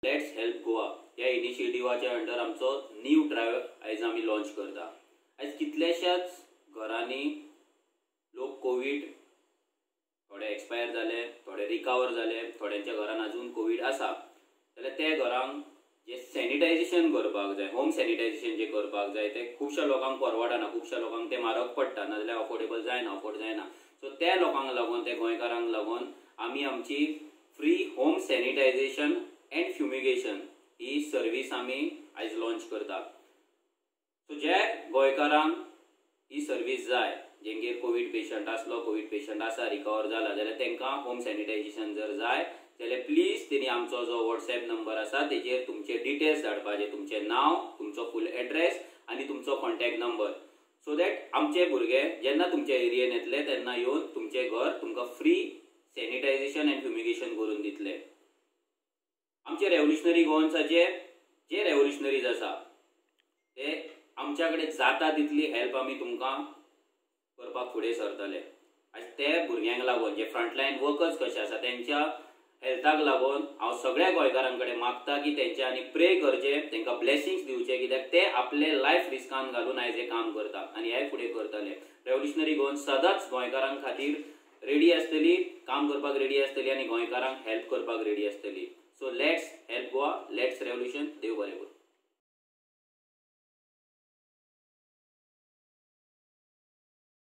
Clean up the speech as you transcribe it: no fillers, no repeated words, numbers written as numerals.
Let's help Goa ह्या इनिशिएटिवाच्या under आमचो new drive आयज आमी लॉन्च करता. आयज कितल्याशाच घरांनी लोक कोवीड, थोडे एक्सपायर जाले, थोडे रिकवर जाले, थोड्यांच्या घरान अजून कोवीड आसा. जाल्यार त्या घरांक जे सॅनिटायझेशन करपाक जाय, होम सॅनिटायझेशन जे करपाक जाय ते खुबश्या लोकांक परवडना, खुबश्या लोकांक ते म्हारग पडटा, नाजाल्यार अफोर्डेबल जायना, अफोर्ड जायना. सो त्या लोकांक लागून, त्या गोंयकारांक लागून आमी आमची free home sanitisation and fumigation he service आमी आयज लॉन्च करता. सो जे गोंयकारांक ही सर्वीस जाय, जेंगेर कोवीड पेशंट आसलो, कोवीड पेशंट आसा, रिकवर जाला, जाल्यार तांकां होम सॅनिटायझेशन जर जाय जाल्यार प्लीज तेणी आमचो जो वॉट्सएप नंबर आसा तेजेर तुमचे डिटेल्स धाडपाचे, तुमचें नांव, तुमचो फूल एड्रेस आनी तुमचो कॉन्टॅक्ट नंबर, सो that आमचे भुरगे जेन्ना तुमच्या एरियेन येतले तेन्ना येवन तुमचें घर तुमकां फ्री सॅनिटायझेशन अँड फ्युमिगेशन करून दितले. आमचे रेव्होल्युशनरी गोवन्साचे जे रेव्होल्युशनरीज आसा ते आमच्या कडेन जाता तितली हेल्प आमी तुमकां करपाक फुडें सरतले. आयज ते भुरग्यांक लागून जे फ्रंटलायन वर्कर्स कशे आसा तेंच्या हेल्थाक लागून हांव सगळ्या गोंयकारां कडेन मागता की तेंच्यांनी प्रे करचें, तेंकां ब्लेसिंग्स दिवचे, कित्याक ते आपले लायफ रिस्कान घालून आयज हें काम करता आनी हे फुडें करतले. रेव्होल्युशनरी गोवन सदांच गोंयकारां खातीर रेडी आसतली, काम करपाक रेडी आसतली आनी गोंयकारांक हेल्प करपाक रेडी आसतली. So let's help Goa, let's revolution. देव बरें करूं.